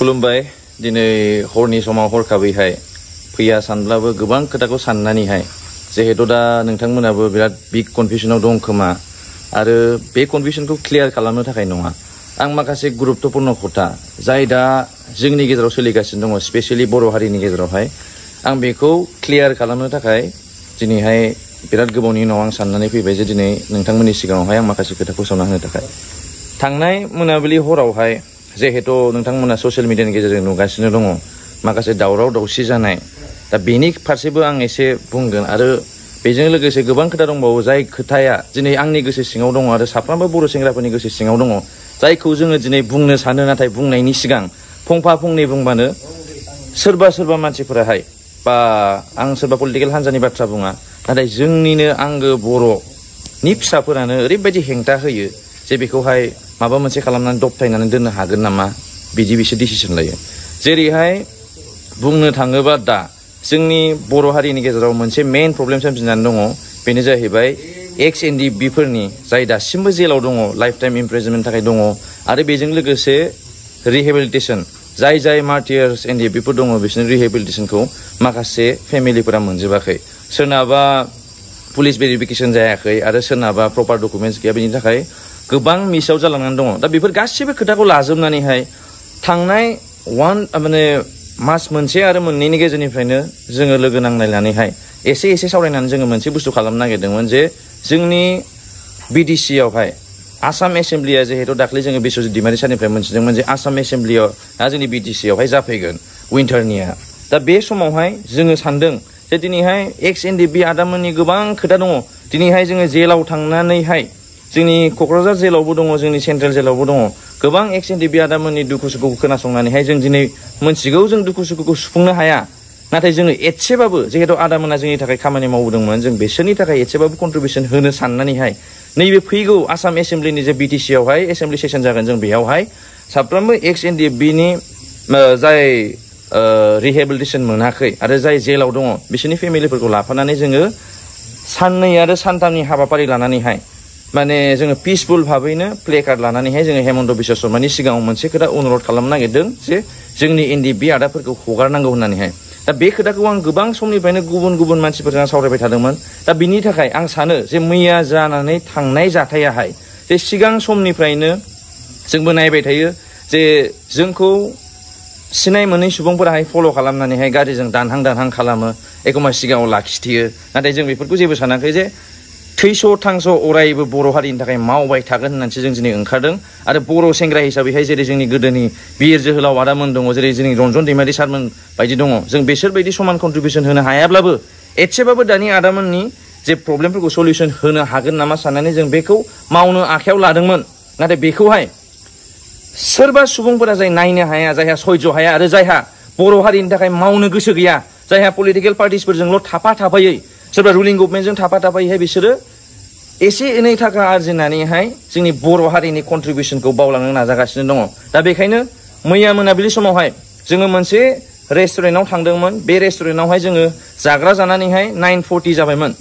खुलुमबाय दिनै हरनि समाव हरखाबैहाय फैया सानब्लाबो गोबां खोथाखौ साननानैहाय जिहेतु दा नोंथांमोनाबो बिराद बिग कनफिउजनाव दं खोमा आरो बे कनफिउजनखौ क्लियार खालामनो थाखाय नङा आं माखासे गुरुत्वपूर्ण खोथा जाय दा जोंनि गेजेराव सोलिगासिनो दङ स्पेशली बर' हारिनि गेजेरावहाय आं बेखौ क्लियार खालामनो थाखाय दिनैहाय बिराद गोबावनि उनाव आं साननानै फैबाय जे दिनै नोंथांमोननि सिगाङावहाय आं माखासे खोथाखौ सावना होनो थाखाय थांनाय मोनाबिलि हरावहाय जिहेतु नोंथांमोना ससियेल मिडियानि गेजेरजों नुगासिनो दङ माखासे दावराव दावसि जानाय दा बेनि फारसेबो आं एसे बुंगोन आरो बेजों लोगोसे गोबां खोथा दंबावो जाय खोथाया दिनै आंनि गोसो सिङाव दङ आरो साफ्रोमबो बर' सेंग्राफोरनि गोसो सिङाव दङ जायखौ जोङो दिनै बुंनो सानो नाथाय बुंनायनि सिगां फंफा फंनै बुंबानो सोरबा मानसिफोराहाय बा आं सोरबा पलिटिकेल हान्जानि बाथ्रा बुङा नाथाय जोंनिनो आंगो बर'नि फिसाफोरानो ओरैबायदि हेंथा होयो जे बेखौहाय माबा मोनसे खालामनानै दबथायनानै दोननो हागोन नामा बिदि बिसोर डिसिसन लायो जेरैहाय बुंनो थाङोबा दा जोंनि बर' हारिनि गेजेराव मोनसे मेइन प्रब्लेम सोमजिनानै दङ बेनो जाहैबाय एक्स एनडिएफबि फोरनि जाय दासिमबो जेलाव दङ लाइफ टाइम इमप्रिजनमेन्टनि थाखाय दङ आरो बेजों लोगोसे रिहेबिलिटेसन जाय मार्टियार्स एनडिएफबिफोर दङ बिसोरनि रिहेबिलिटेसनखौ माखासे फेमिलिफोरा मोनजोबाखै सोरनाबा पुलिस भेरिफिकेसन जायाखै आरो सोरनाबा प्रपार डकुमेन्टस गैया बेनि थाखाय गोबां मिसआव जालांनानै दङ दा बेफोर गासिबो खोथाखौ लाजोबनानैहाय थांनाय मास मोनसे आरो मोननैनि गेजेरनिफ्रायनो जोङो लोगो नांलायनानैहाय एसे सावरायनानै जोङो मोनसे बुस्थु खालामनो नागिरदोंमोन जे जोंनि बिटिसि आवहाय आसाम एसेम्ब्लिया जिहेतु दाख्लै जोङो बिश्वजित दैमारि सारनिफ्राय मोनथिदोंमोन जे आसाम एसेम्ब्लियाव दा जोंनि बिटिसि आवहाय जाफैगोन विन्टारनिया दा बे समावहाय जोङो सानदों जे दिनैहाय एक्स एनडिएफबि आदामोननि गोबां खोथा दङ दिनैहाय जोङो जेलाव थांनानैहाय जोंनि क'क्राझार जेलावबो दङ जोंनि सेन्ट्रेल जेलावबो दङ गोबां एक्स एनडिएफबि आदामोननि दुखु सुखुखौ खोनासंनानैहाय जों दिनै मोनथिगौ जों दुखु सुखुखौ सुफुंनो हाया नाथाय जोङो एसेबाबो जिहेतु आदामोना जोंनि थाखाय खामानि मावदोंमोन जों बिसोरनि थाखाय एसेबाबो कन्ट्रिबिउसन होनो साननानैहाय नैबे फैगौ आसाम एसेम्ब्लिनि जे बिटिसि आवहाय एसेम्ब्लि सेसन जागोन जों बेयावहाय साफ्रोमबो एक्स एनडिएफबिनि जाय रिहेबिलिटेसन मोनाखै आरो जाय जेलाव दङ बिसोरनि फेमिलिफोरखौ लाफानानै जोङो साननै आरो सानथामनि हाबाफारि लानानैहाय माने जोङो पिसफुल भाबैनो प्ले कार्ड लानानैहाय जोङो हेमन्त बिश्व शर्मानि सिगाङाव मोनसे खोथा अनुरद खालामनो नागिरदों जे जोंनि एनडिएफबि आदाफोरखौ हगारनांगौ होननानैहाय दा बे खोथाखौ आं गोबां समनिफ्रायनो गुबुन मानसिफोरजों सावरायबाय थादोंमोन दा बिनि थाखाय आं सानो जे मैया जानानै थांनाय जाथायाहाय जे सिगां समनिफ्रायनो जोंबो नायबाय थायो जे जोंखौ सिनाय मोनै सुबुंफोराहाय फल' खालामनानैहाय गारिजों दानहां खालामो एखम्बा सिगाङाव लाखिथियो नाथाय जों बेफोरखौ जेबो सानाखै जे थैस' थांस' अरायबो बर' हारिनि थाखाय मावबाय थागोन होननानैसो जों दिनै ओंखारदों आरो बर' सेंग्रा हिसाबैहाय जेरै जोंनि गोदोनि बिर जोहोलाव आदामोन दङ जेरै जोंनि रन्जन दैमारि सारमोन बायदि दङ जों बिसोरबायदि समान कन्ट्रिबिउसन होनो हायाब्लाबो एसेबाबो दानि आदामोननि जे प्रब्लेमफोरखौ सलिउसन होनो हागोन नामा साननानै जों बेखौ मावनो आखायाव लादोंमोन नाथाय बेखौहाय सोरबा सुबुंफोरा जाय नायनो हाया जायहा सयज' हाया आरो जायहा बर' हारिनि थाखाय मावनो गोसो गैया जायहा पलिटिकेल पार्टिसफोरजोंल' थाफायै सोरबा रुलिं गभर्नमेन्टजों थाफायैहाय बिसोरो एसे एनै थाखा आरजिनानैहाय जोंनि बर' हारिनि कन्ट्रिबिउसनखौ बावलांनो नाजागासिनो दङ दा बेखायनो मैया मोनाबिलि समावहाय जोङो मोनसे रेस्टुरेन्टआव थांदोंमोन बे रेस्टुरेन्टआवहाय जोङो जाग्रा जानानैहाय 9:40 जाबायमोन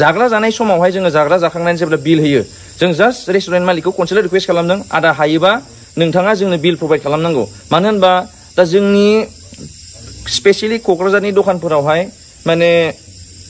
जाग्रा जानाय समावहाय जोङो जाग्रा जाखांनानै जेब्ला बिल होयो जों जास्ट रेस्टुरेन्ट मालिकखौ खनसेल' रिकुवेस्ट खालामदों आदा हायोबा नोंथाङा जोंनो बिल प्रभाइड खालामनांगौ मानो होनबा दा जोंनि स्पेसियेलि क'क्राझारनि दखानफोरावहाय माने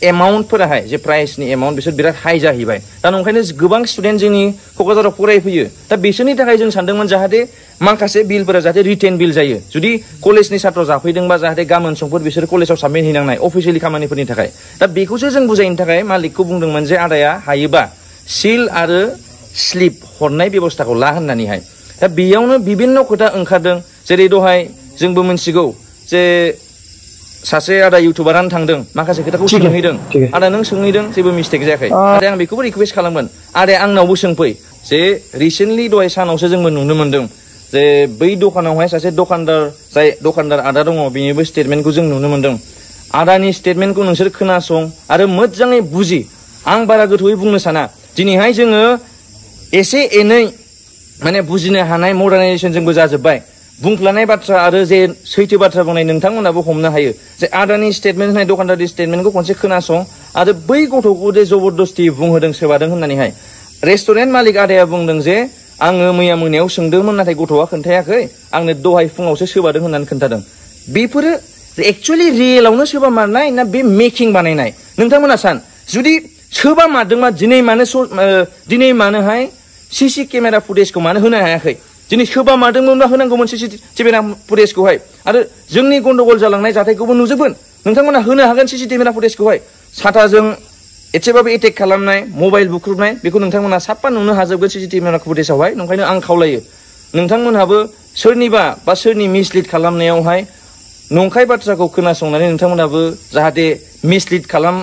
एमाउन्टफोराहाय जे प्राइसनि एमाउन्ट बिसोर बिराद हाई जाहैबाय दा ओंखायनो गोबां स्टुडेन्ट जोंनि क'क्राझाराव फरायफैयो दा बिसोरनि थाखाय जों सानदोंमोन जाहाथे माखासे बिलफोरा जाहाथे रिटेन बिल जायो जुदि कलेजनि सात्र जाफैदोंबा जाहाथे गाबोन समफोर बिसोर कलेजाव साबमिट हैनांनाय अफिसियेलि खामानिफोरनि थाखाय दा बेखौसो जों बुजायनो थाखाय मालिकखौ बुंदोंमोन जे आदाया हायोबा सिल आरो स्लिप हरनाय बेब'स्थाखौ ला होननानैहाय दा बेयावनो बिभिन्न खोथा ओंखारदों जेरै दहाय जोंबो मिथिगौ जे सासे आदा इउटुबारानो थांदों माखासे खोथाखौ सोंहैदों आदा नों सोंहैदों जेबो मिस्टेक जायाखै नाथाय आं बेखौबो रिकुवेस्ट खालामगोन आदाया आंनावबो सोंफै जे रिसेन्टलि दहाय सानावसो जोंबो नुनो मोन्दों जे बै दखानावहाय सासे दखानदार आदा दङ बेनिबो स्टेटमेन्टखौ जों नुनो मोन्दों आदानि स्टेटमेन्टखौ नोंसोर खोनासं आरो मोजाङै बुजि आं बारा गोथौयै बुंनो साना दिनैहाय जोङो एसे एनै माने बुजिनो हानाय मडार्नाइजेसनजोंबो जाजोब्बाय बुंफ्लानाय बाथ्रा आरो जे सैथो बाथ्रा बुंनाय नोंथांमोनाबो हमनो हायो जे आदानि स्टेटमेन्ट होनाय दखानदारनि स्टेटमेन्टखौ खनसे खोनासं आरो बै गथ'खौ जे जबरदस्ति बुंहोदों सोबादों होननानैहाय रेस्टुरेन्ट मालिक आदाया बुंदों जे आङो मैया मोनायाव सोंदोंमोन नाथाय गथ'आ खोन्थायाखै आंनो दहाय फुङावसो सोबादों होननानै खोन्थादों बेफोरो एक्चुअली रियेलावनो सोबा मारनाय ना बे मेकिं बानायनाय नोंथांमोना सान जुदि सोबा मारदोंबा दिनै मानोहाय सीसी केमेरा फुटेजखौ मानो होनो हायाखै दिनै सोबा मारदोंमोनबा होनांगौमोन सीसी केमेरा फुटेजखौहाय आरो जोंनि गन्डगल जालांनाय जाथायखौबो नुजोबगोन नोंथांमोना होनो हागोन सीसी केमेरा फुटेजखौहाय साथाजों एसेबाबो एटेक खालामनाय मबाइल बुख्रुबनाय बेखौ नोंथांमोना साफा नुनो हाजोबगोन सीसी केमेरा फुटेजावहाय ओंखायनो आं खावलायो नोंथांमोनहाबो सोरनिबा बा सोरनि मिसलिड खालामनायावहाय नंखाय बाथ्राखौ खोनासंनानै नोंथांमोनाबो जाहाथे मिसलिड खालाम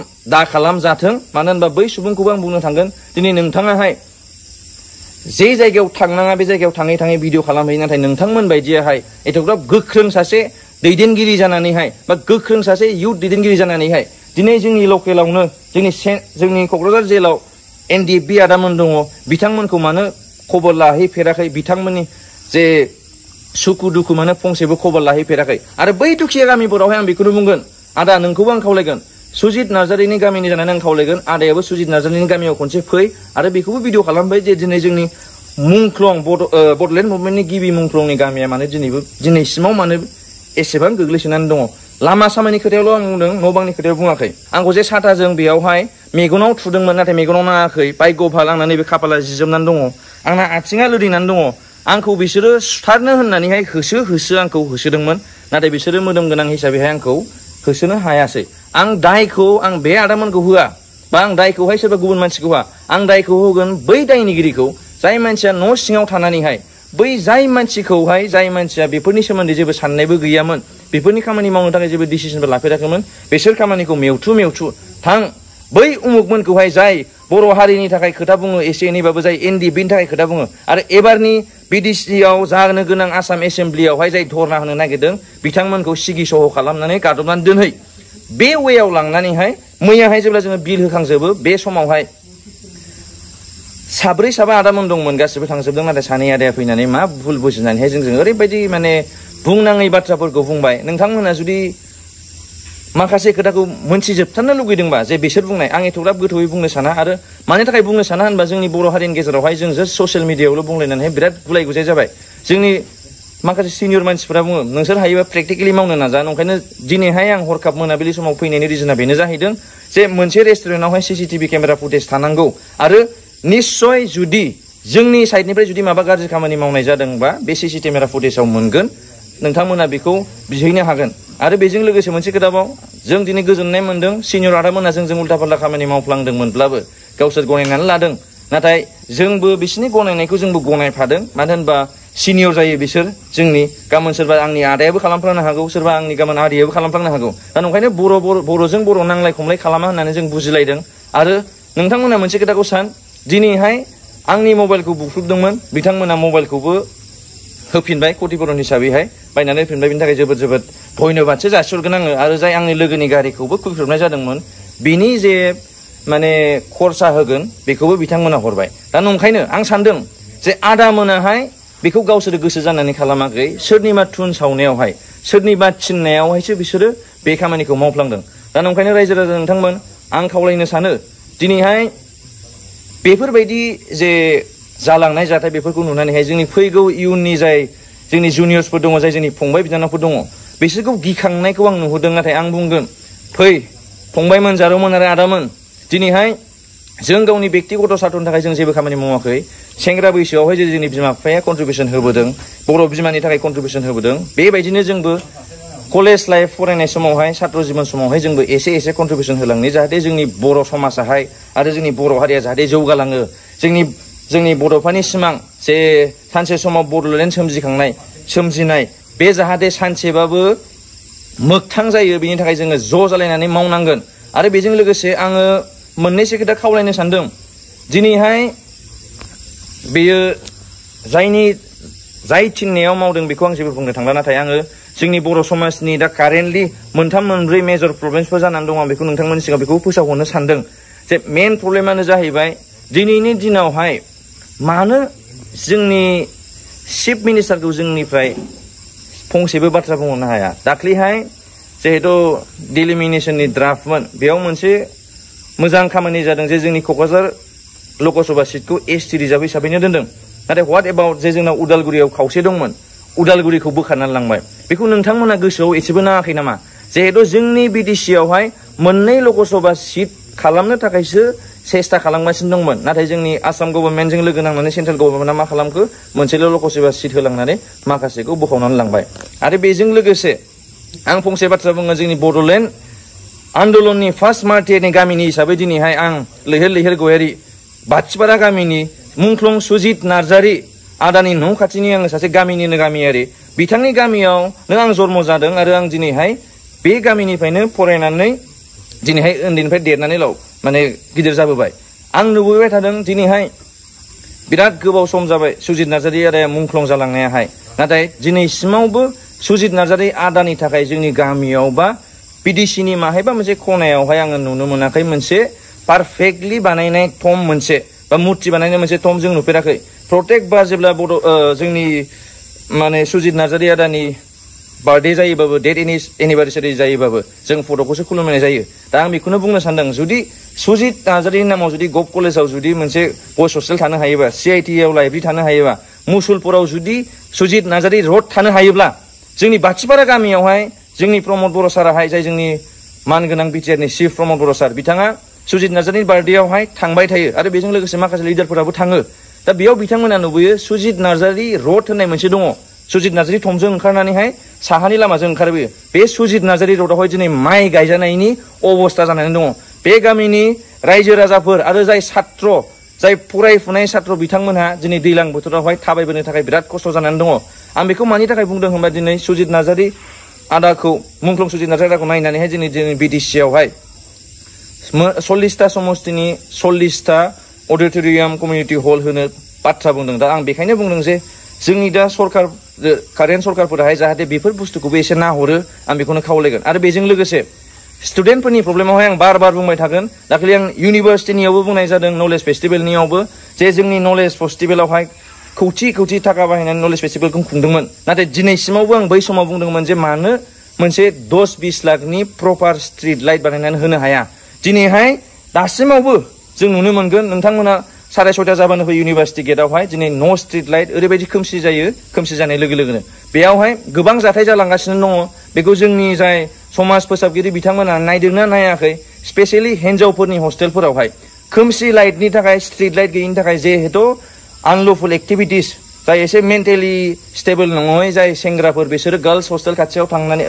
जाथों मानो होनबा बै सुबुंखौबो आं बुंनो थांगोन दिनै नोंथाङाहाय जे जायगायाव थांनाङा बे जायगायाव थाङै भिडिअ खालामहैयो नाथाय नोंथांमोन बायदियाहाय एथ'ग्राब गोख्रों सासे दैदेनगिरि जानानैहाय बा गोख्रों सासे इयुथ दैदेनगिरि जानानैहाय दिनै जोंनि लकेलावनो जोंनि क'क्राझार जेलाव NDFB आदामोन दङ बिथांमोनखौ मानो खबर लाहैफेराखै बिथांमोननि जे सुखु दुखु मानो फंसेबो खबर लाहैफेराखै आरो बै दुखिया गामिफोरावहाय आं बेखौनो बुंगोन आदा नोंखौबो आं खावलायगोन सुजित नार्जारिनि गामिनि जानानै आं खावलायगोन आदायाबो सुजित नार्जारिनि गामियाव खनसे फै आरो बेखौबो भिडिअ खालामबाय जे दिनै जोंनि मुंख्लं बड'लेण्ड मुभमेन्टनि गिबि मुंख्लंनि गामिया मानो दिनैसिमाव मानो एसेबां गोग्लैसोनानै दङ लामा सामानि खोथायावल' आं बुंदों न' बांनि खोथायाव बुङाखै आंखौ जे साथाजों बेयावहाय मेगनाव थुदोंमोन नाथाय मेगनाव नाङाखै भाग्यभाल आंना नैबे खाफाला जिजोबनानै दङ आंना आथिङा लोरिनानै दङ आंखौ बिसोरो सुथारनो होननानैहाय होसो आंखौ होसोदोंमोन नाथाय बिसोरो मोदोम गोनां हिसाबैहाय आंखौ होसोनो हायासै आं दायखौ आं बे आदामोनखौ होआ बा आं दायखौहाय सोरबा गुबुन मानसिखौ होआ आं दायखौ होगोन बै दायनिगिरिखौ जाय मानसिया न' सिङाव थानानैहाय बै जाय मानसिया बेफोरनि सोमोन्दै जेबो साननायबो गैयामोन बेफोरनि खामानि मावनो थाखाय जेबो डिसिसनबो लाफेराखैमोन बिसोर खामानिखौ मेवथु थां बै उमुगमोनखौहाय जाय बर' हारिनि थाखाय खोथा बुङो एसे एनैबाबो जाय NDFBनि थाखाय खोथा बुङो आरो एबारनि BDCआव जानो गोनां आसाम एसेम्ब्लियावहाय जाय धरना होनो नागिरदों बिथांमोनखौ सिगि सह' खालामनानै गादबनानै दोनहै बे वेयाव लांनानैहाय मैयाहाय जेब्ला जोङो बिल होखांजोबो बे समावहाय साब्रै साबा आदामोन दंमोन गासिबो थांजोबदों नाथाय सानै आदाया फैनानै मा भुल बुजिनानैहाय जोंजों ओरैबायदि माने बुंनाङै बाथ्राफोरखौ बुंबाय नोंथांमोना जुदि माखासे खोथाखौ मोनथिजोबथारनो लुगैदोंबा जे बिसोर बुंनाय आं एथ'ग्राब गोथौयै बुंनो साना आरो मानि थाखाय बुंनो साना होनबा जोंनि बर' हारिनि गेजेरावहाय जों जास्ट ससियेल मिडियायावल' बुंलायनानैहाय बिराद गुलाय गुजाय जाबाय जोंनि माखासे सिनियर मानसिफोरा बुङो नोंसोर हायोबा प्रेक्टिकेलि मावनो नाजा ओंखायनो दिनैहाय आं हरखाब मोनाबिलि समाव फैनायनि रिजोना बेनो जाहैदों जे मोनसे रेस्टुरेन्टआवहाय CCTV केमेरा फुटेज थानांगौ आरो निश्चय जुदि जोंनि साइडनिफ्राय जुदि माबा गाज्रि खामानि मावनाय जादोंबा बे CCTV केमेरा फुटेजाव मोनगोन नोंथांमोना बेखौ बिहैनो हागोन आरो बेजों लोगोसे मोनसे खोथाबाव जों दिनै गोजोननाय मोनदों सिनियर आदामोना जों उल्था फाल्था खामानि मावफ्लांदोंमोनब्लाबो गावसोर गनायनानै लादों नाथाय जोंबो बिसोरनि गनायनायखौ जोंबो गनायफादों मानो होनबा सिनियर जायो बिसोर जोंनि गाबोन सोरबा आंनि आदायाबो खालामफ्लांनो हागौ सोरबा आंनि गाबोन आदैयाबो खालामफ्लांनो हागौ दा ओंखायनो बर'जों बर' नांलाय खमलाय खालामा होननानै जों बुजिलायदों आरो नोंथांमोना मोनसे खोथाखौ सान दिनैहाय आंनि मबाइलखौ बुख्रुबदोंमोन बिथांमोना मबाइलखौबो होफिनबाय कतिपुरन हिसाबैहाय बायनानै होफिनबाय बिनि थाखाय जोबोद धन्यबादसो जासिहरगोन आङो आरो जाय आंनि लोगोनि गारिखौबो खुख्रुबनाय जादोंमोन बिनि जे माने खरसा होगोन बेखौबो बिथांमोना हरबाय दा नंखायनो आं सानदों जे आदामोनाहाय बेखौ गावसोर गोसो जानानै खालामाखै सोरनिबा थुन सावनायावहाय सोरनिबा थिननायावहायसो बिसोरो बे खामानिखौ मावफ्लांदों दा नंखायनो रायजो राजा नोंथांमोन आं खावलायनो सानो दिनैहाय बेफोरबायदि जे जालांनाय जाथाय बेफोरखौ नुनानैहाय जोंनि फैगौ इयुननि जाय जोंनि जुनियर्सफोर दङ जाय जोंनि फंबाय बिनानावफोर दङ बिसोरखौ गिखांनायखौ आं नुहरदों नाथाय आं बुंगोन फै फंबायमोन जारौमोन आरो आदामोन दिनैहाय जों गावनि बेक्तिगत सार्थनि थाखाय जों जेबो खामानि मावाखै सेंग्रा बैसोआवहाय जे जोंनि बिमा बिफाया कन्ट्रिबिउसन होबोदों बर' बिमानि थाखाय कन्ट्रिबिउसन होबोदों बेबायदिनो जोंबो कलेज लाइफ फरायनाय समावहाय छात्र जीवन समावहाय जोंबो एसे कन्ट्रिबिउसन होलांनो जाहाथे जोंनि बर' समाजाहाय आरो जोंनि बर' हारिया जाहाथे जौगालाङो जोंनि बड'फानि सिमां जे सानसे समाव बड'लेण्ड सोमजिनाय बे जाहाथे सानसेबाबो मोगथां जायो बिनि थाखाय जोङो ज' जालायनानै मावनांगोन आरो बेजों लोगोसे आङो मोननैसो खोथा खावलायनो सानदों दिनैहाय बेयो जाय थिननायाव मावदों बेखौ आं जेबो बुंनो थांला नाथाय आङो जोंनि बर' समाजनि दा कारेन्टलि मोनथाम मोनब्रै मेजर प्रब्लेम्सफोर जानानै दङ आं बेखौ नोंथांमोननि सिगाङाव बेखौ फोसावहरनो सानदों जे मेन प्रब्लेमानो जाहैबाय दिनैनि दिनावहाय मानो जोंनि चिफ मिनिस्टारखौ जोंनिफ्राय फंसेबो बाथ्रा बुंहरनो हाया दाख्लैहाय जिहेतु डिलिमिनेसननि ड्राफ्टमोन बेयाव मोनसे मोजां खामानि जादों जे जोंनि क'क्राझार लकसभा सिटखौ ST रिजार्भ हिसाबैनो दोनदों नाथाय व्हाट एबाउट जे जोंनाव उदालगुरियाव खावसे दंमोन उदालगुरिखौ बोखारनानै लांबाय बेखौ नोंथांमोना गोसोआव एसेबो नाङाखै नामा जिहेतु जोंनि बिटिसियावहाय मोननै लकसभा सिट खालामनो थाखायसो सेस्था खालामगासिनो दंमोन नाथाय जोंनि आसाम गभर्नमेन्टजों लोगो नांनानै सेन्ट्रेल गभर्नमेन्टआ मा खालामखो मोनसेल' लकसभा सिट होलांनानै माखासेखौ बोखावनानै लांबाय आरो बेजों लोगोसे आं फंसे बाथ्रा बुङो जोंनि बड'लेण्ड आन्दलननि फार्स्ट मार्टियारनि गामिनि हिसाबै दिनैहाय आं लैहोर लैहोर गयारि बाथिपारा गामिनि मुंख्लं सुजित नार्जारि आदानि न' खाथिनि आङो सासे गामिनिनो गामियारि बिथांनि गामियावनो आं जन्म जादों आरो आं दिनैहाय बे गामिनिफ्रायनो फरायनानै दिनैहाय उन्दैनिफ्राय देरनानै माने गिदिर जाबोबाय आं नुबोबाय थादों दिनैहाय बिराद गोबाव सम जाबाय सुजित नार्जारि आदाया मुंख्लं जालांनायाहाय नाथाय दिनैसिमावबो सुजित नार्जारि आदानि थाखाय जोंनि गामियाव बा पिडिसिनि माहायबा मोनसे खनायावहाय आङो नुनो मोनाखै मोनसे पारफेक्टलि बानायनाय थम मोनसे बा मुर्ति बानायनाय मोनसे थम जों नुफेराखै प्रत्येक बार जेब्ला जोंनि माने सुजित नार्जारि आदानि बार्थडे जायोबाबो डेट एनिभार्सारि जायोबाबो जों फट'खौसो खुलुमनाय जायो दा आं बेखौनो बुंनो सानदों जुदि सुजित नार्जारिनि नामाव जुदि गभ कलेजाव जुदि मोनसे बयस हस्टेल थानो हायोबा CITआव लाइब्रेरि थानो हायोबा मुसुलपुराव जुदि सुजित नार्जारि रड थानो हायोब्ला जोंनि बाथिपारा गामियावहाय जोंनि प्रमद बर' साराहाय जाय जोंनि मानगोनां बिटिआरनि चिफ प्रमद बर' सार बिथाङा सुजित नार्जारिनि बार्थडेआवहाय थांबाय थायो आरो बेजों लोगोसे माखासे लिडारफोराबो थाङो दा बेयाव बिथांमोना नुबोयो सुजित नार्जारि रड होननाय मोनसे दङ सुजित नार्जारि थमजों ओंखारनानैहाय साहानि लामाजों ओंखारबोयो बे सुजित नार्जारि रडआवहाय दिनै माइ गायजानायनि अबस्था जानानै दङ बे गामिनि रायजो राजाफोर आरो जाय छात्र जाय फरायफुनाय छात्र बिथांमोनहा दिनै दैलां बोथोरावहाय थाबायबोनो थाखाय बिराद खस्थ' जानानै दङ आं बेखौ मानि थाखाय बुंदों होनबा दिनै सुजित नार्जारि आदाखौ मुंख्लं सुजित नार्जारि आदाखौ नायनानैहाय दिनै बिटिसियावहाय 40टा समस्तिनि 40टा अडिट'रियाम कमिउनिटि हल होनो बाथ्रा बुंदों दा आं बेखायनो बुंदों जे जोंनि दा सरकार कारेन्ट सरकारफोराहाय जाहाथे बेफोर बुस्थुखौबो एसे नाहरो आं बेखौनो खावलायगोन आरो बेजों लोगोसे स्टुडेन्टफोरनि प्रब्लेमावहाय आं बार बार बुंबाय थागोन दाखालि आं इउनिभार्सिटिनियावबो बुंनाय जादों नलेज फेस्टिभेलनियावबो जे जोंनि नलेज फेस्टिभेलावहाय खौथि थाखा बाहायनानै नलेज फेस्टिभेलखौ खुंदोंमोन नाथाय दिनैसिमावबो आं बै समाव बुंदोंमोन जे मानो मोनसे 10-20 लाखनि प्रपार स्ट्रिट लाइट बानायनानै होनो हाया दिनैहाय दासिमावबो जों नुनो मोनगोन नोंथांमोना 6:30 जाबानो फैयो इउनिभार्सिटि गेटआवहाय दिनै न' स्ट्रिट लाइट ओरैबायदि खोमसि जायो खोमसि जानाय लोगो लोगोनो बेयावहाय गोबां जाथाय जालांगासिनो दङ बेखौ जोंनि जाय समाज फोसाबगिरि बिथांमोना नायदोंना नायाखै स्पेसियेलि हिन्जावफोरनि हस्टेलफोरावहाय खोमसि लाइटनि थाखाय स्ट्रिट लाइट गैयिनि थाखाय जिहेतु आनलफुल एक्टिभिटिस जाय एसे मेन्टेलि स्टेबल नङै जाय सेंग्राफोर बिसोरो गार्लस हस्टेल खाथियाव थांनानै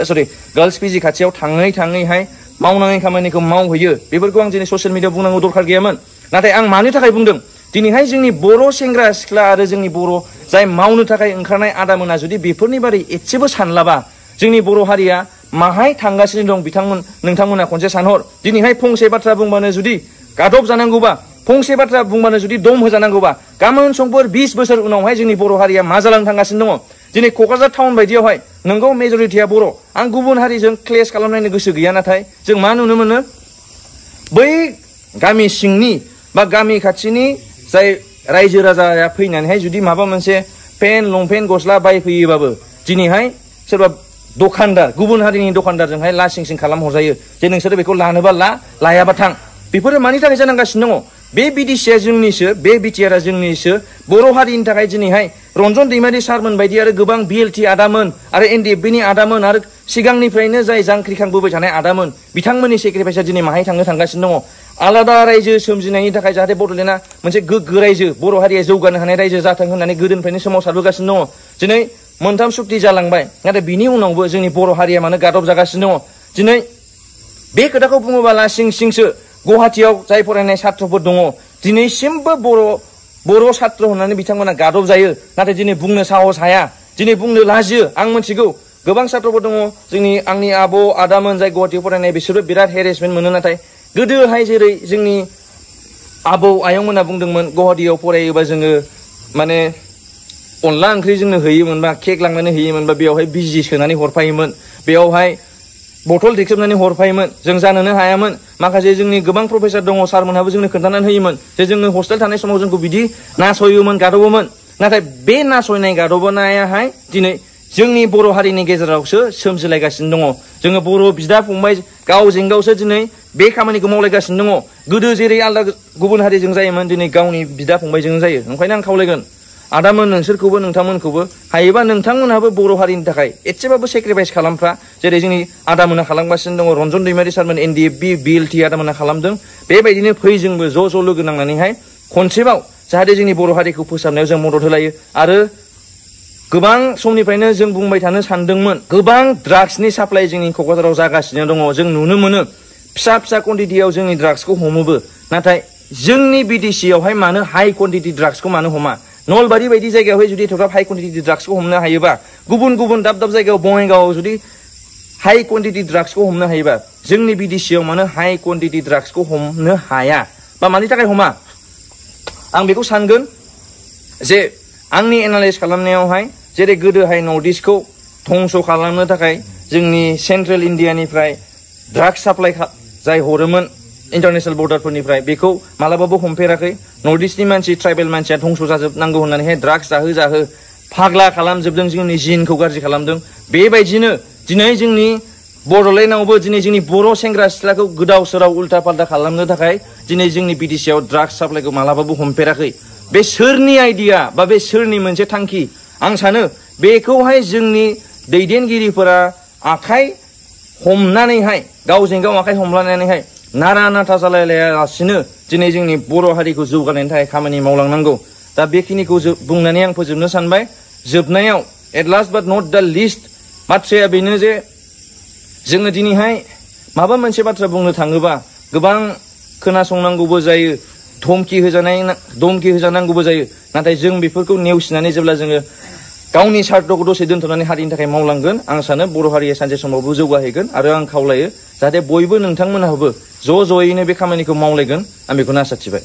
गार्लस पिजि खाथियाव थाङैहाय मावनाङै खामानिखौ मावहैयो बेफोरखौ आं दिनै ससियेल मिडियाआव बुंनांगौ दरखार गैयामोन नाथाय आं मानि थाखाय बुंदों दिनैहाय जोंनि बर' सेंग्रा सिख्ला आरो जोंनि बर' जाय मावनो थाखाय ओंखारनाय आदामोना जुदि बेफोरनि बारै एसेबो सानलाबा जोंनि बर' हारिया माहाय थांगासिनो दं नोंथांमोना खनसे सानहर दिनैहाय फंसे बाथ्रा बुंबानो जुदि गादब जानांगौबा फंसे बाथ्रा बुंबानो जुदि दम होजानांगौबा गाबोन समफोर 20 बोसोर उनावहाय जोंनि बर' हारिया मा जालांनो थांगासिनो दङ दिनै क'क्राझार टाउन बायदियावहाय नोंगौ मेजरिटिया बर' आं गुबुन हारिजों क्लेश खालामनायनो गोसो गैया नाथाय जों मा नुनो मोनो बै गामि सिंनि बा गामि खाथिनि जाय रायजो राजाया फैनानैहाय जुदि माबा मोनसे पेन लंपेन्ट गस्ला बायफैयोबाबो दिनैहाय सोरबा दखानदार गुबुन हारिनि दखानदारजोंहाय लासिंसिं खालाम हरजायो जे नोंसोरो बेखौ लानोबा लायाबा थां बेफोरो मानि थाखाय जानांगासिनो दङ बे बिटिसिआ जोंनिसो बे बिटिआरआ जोंनिसो बर' हारिनि थाखाय दिनैहाय रन्जन दैमारि सारमोन बायदि आरो गोबां बिएलटि आदामोन आरो NDFBनि आदामोन आरो सिगांनिफ्रायनो जाय जांख्रिखांबोबाय थानाय आदामोन बिथांमोननि सेक्रिफाइसआ दिनै माहाय थांगासिनो दङ आलादा रायजो सोमजिनायनि थाखाय जाहाथे बड'लेण्डआ मोनसे गोग्गो रायजो बर' हारिया जौगानो हानाय रायजो जाथों होननानै गोदोनिफ्रायनो सोमावसारबोगासिनो दङ दिनै 3 सुक्ति जालांबाय नाथाय बिनि उनावबो जोंनि बर' हारिया मानो गादब जागासिनो दङ दिनै बे खोथाखौ बुङोबा लासिं सिंसो गुवाहाटियाव जाय फरायनाय छात्रफोर दङ दिनैसिमबो बर' छात्र होननानै बिथांमोना गादब जायो नाथाय दिनै बुंनो साहस हाया दिनै बुंनो लाजियो आं मिथिगौ गोबां छात्रफोर दङ आंनि आब' आदामोन जाय गुवाहाटियाव फरायनाय बिसोरबो बिराद हेरेसमेन्ट मोनो नाथाय गोदोहाय जेरै जोंनि आबौ आयंमोना बुंदोंमोन गुवाहाटियाव फरायोबा जोङो माने अनला ओंख्रि जोंनो होयोमोनबा केक लांनानै होयोमोनबा बेयावहाय बिजि सोनानै हरफायोमोन बेयावहाय बथल दैख्रेबनानै हरफायोमोन जों जानोनो हायामोन माखासे जोंनि गोबां प्रफेसर दङ सारमोनहाबो जोंनो खोन्थानानै होयोमोन जे जोङो हस्टेल थानाय समाव जोंखौ बिदि नासयोमोन गादबोमोन नाथाय बे नासयनाय गादबनायाहाय दिनै जोंनि बर' हारिनि गेजेरावसो सोमजिलायगासिनो दङ जोङो बर' बिदा फंबाय गावजों गावसो दिनै बे खामानिखौ मावलायगासिनो दङ गोदो जेरै आलादा गुबुन हारिजों जायोमोन दिनै गावनि बिदा फंबायजों जायो ओंखायनो आं खावलायगोन आदामोन नोंसोरखौबो नोंथांमोनखौबो हायोबा नोंथांमोनहाबो बर' हारिनि थाखाय एसेबाबो सेक्रिफाइस खालामफ्रा जेरै जोंनि आदामोना खालामगासिनो दङ रन्जन दैमारि सारमोन NDFB BLT आदामोना खालामदों बेबायदिनो फै जोंबो ज' लोगो नांनानैहाय खनसेबाव जाहाथे जोंनि बर' हारिखौ फोसाबनायाव जों मदद होलायो आरो गोबां समनिफ्रायनो जों बुंबाय थानो सानदोंमोन गोबां ड्राग्सनि साप्लाइ जोंनि क'क्राझाराव जागासिनो दङ जों नुनो मोनो फिसा फिसा क्वान्टिटियाव जोंनि ड्राग्सखौ हमोबो नाथाय जोंनि बिटिसियावहाय मानो हाइ क्वान्टिटि ड्राग्सखौ मानो हमा नलबारि बायदि जायगायावहाय जुदि एथ'ग्राब हाइ क्वान्टिटि ड्राग्सखौ हमनो हायोबा गुबुन गुबुन दाब दाब जायगायाव बङाइगावआव जुदि हाइ क्वान्टिटि ड्राग्सखौ हमनो हायोबा जोंनि बिटिसियाव मानो हाइ क्वान्टिटि ड्राग्सखौ हमनो हाया बा मानि थाखाय हमा आं बेखौ सानगोन जे आंनि एनालाइज खालामनायावहाय जेरै गोदोहाय नर्थ इस्टखौ धंस खालामनो थाखाय जोंनि सेन्ट्रेल इण्डियानिफ्राय ड्राग्स साप्लाइ जाय हरोमोन इन्टारनेशनेल बर्डारफोरनिफ्राय बेखौ मालाबाबो हमफेराखै नर्थ इस्टनि मानसि ट्राइबेल मानसिया धंस जाजोबनांगौ होननानैहाय ड्राग्स जाहो फाग्ला खालामजोबदों जोंनि जिनखौ गाज्रि खालामदों बेबायदिनो दिनै जोंनि बड'लेण्डआवबो दिनै जोंनि बर' सेंग्रा सिख्लाखौ गोदाव सोराव उल्था पाल्टा खालामनो थाखाय दिनै जोंनि बिटिसिआव ड्राग्स साप्लाइखौ मालाबाबो हमफेराखै बे सोरनि आइडिया बा बे सोरनि मोनसे थांखि आं सानो बेखौहाय जोंनि दैदेनगिरिफोरा आखाइ हमनानैहाय गावजों गाव आखाइ हमलायनानैहाय नारा नाथा जालायलायालासिनो दिनै जोंनि बर' हारिखौ जौगानायनि थाखाय खामानि मावलांनांगौ दा बेखिनिखौ बुंनानै आं फोजोबनो सानबाय जोबनायाव एट लास्ट बाट नट दा लिस्ट बाथ्राया बेनो जे जोङो दिनैहाय माबा मोनसे बाथ्रा बुंनो थाङोबा गोबां खोनासंनांगौबो जायो धमकि होजानांगौबो जायो नाथाय जों बेफोरखौ नेवसिनानै जेब्ला जोङो गावनि सार्थखौ दसे दोनथ'नानै हारिनि थाखाय मावलांगोन आं सानो बर' हारिया सानसे समावबो जौगाहैगोन आरो आं खावलायो जाहाथे बयबो नोंथांमोनहाबो ज'यैनो बे खामानिखौ मावलायगोन आं बेखौनो आसा थिबाय